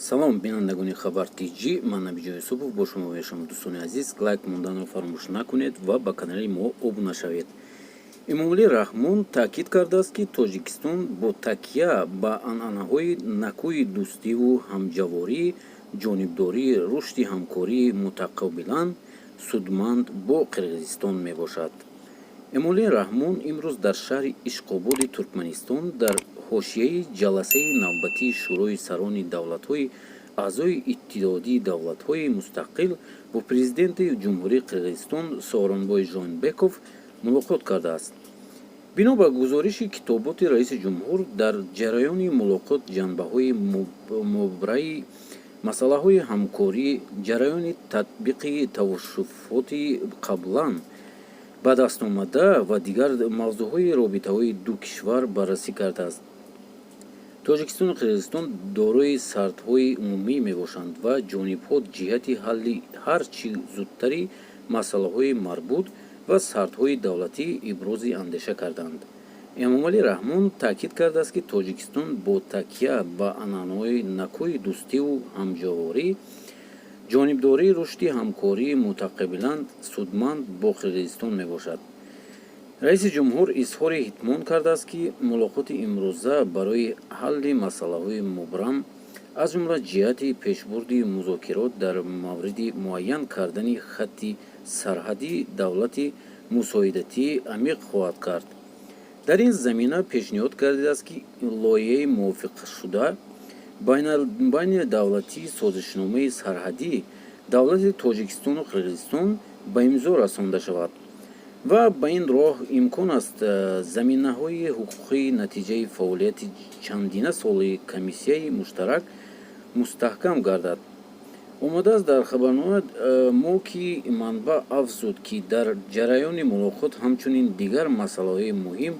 Салом, бинандагони Хабар ТЖ, ман Набиҷон Юсупов бо шумо мешавам. Дӯстони азиз, лайк монданро фаромӯш накунед ва ба канали мо обуна шавед. Эмомалӣ Раҳмон таъкид кардааст, ки Тоҷикистон бо такя ба анъанаҳои накӯи дӯстиву ҳамҷаворӣ ҷонибдори рушди ҳамкории мутақобилан судманд бо Қирғизистон мебошад. Эмомалӣ Раҳмон имрӯз дар шаҳри Ишқободи Туркманистон дар ҳошияи ҷаласаи навбатии Шӯрои сарони давлатҳои аъзои Иттиҳоди давлатҳои мустақил бо президенти Ҷумҳурии Қирғизистон Сооронбой Жээнбеков мулоқот кардааст. Бино ба гузориши китоботи раиси ҷумҳур, дар ҷараёни мулоқот ҷанбаҳои мубраи масъалаҳои ҳамкорӣ, ҷараёни татбиқи тавошуфоти қаблан ба даст омада ва дигар мавзӯъҳои робитаҳои ду кишвар баррасӣ кардааст. Тоҷикистону Қирғизистон дорои сарҳадҳои умумӣ мебошанд ва ҷонибҳо ҷиҳати ҳалли ҳар чӣ зудтари масъалаҳои марбут ба сарҳадҳои давлатӣ ибрози андеша карданд. Эмомалӣ Раҳмон таъкид кардааст, ки Тоҷикистон бо такя ба анъанаҳои накӯи дӯстиву ҳамҷаворӣ ҷонибдори рушди ҳамкории мутақобилан судманд бо Қирғизистон мебошад. Раиси ҷумҳур изҳори итминон кардааст, ки мулоқоти имрӯза барои ҳалли масъалаҳои мубрам, аз ҷумла ҷиҳати пешбурди музокирот дар мавриди муайян кардани хатти сарҳадии давлатӣ мусоидати амиқ хоҳад кард. Дар ин замина пешниҳод гардидааст, ки лоиҳаи мувофиқшуда байнидавлатии созишномаи сарҳадӣ давлати Тоҷикистону Қирғизистон ба имзо расонда шавад ва ба ин роҳ имкон аст заминаҳои ҳуқуқии натиҷаи фаъолияти чандина соли комиссияи муштарак мустаҳкам гардад, омадааст дар хабарнома мо, ки манбаъ афзуд, ки дар ҷараёни мулоқот ҳамчунин дигар масъалаҳои муҳим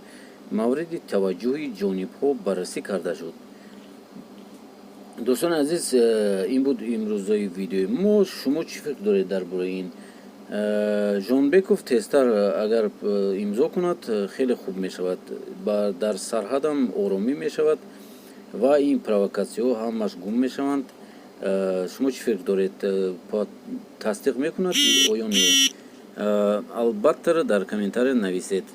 мавриди таваҷҷӯҳи ҷонибҳо баррасӣ карда шуд. Дӯстони азиз, ин буд имрӯзаи видеои мо. Шумо чӣ фикр доред дар бораи ин? Жээнбеков тезтар агар имзо кунад, хеле хуб мешавад, дар сарҳадам оромӣ мешавад ва ин провокатсияҳо ҳамаш гум мешаванд. Шумо чӣ фикр доред, тасдиқ мекунад оё не? Албатта, дар комментария нависед.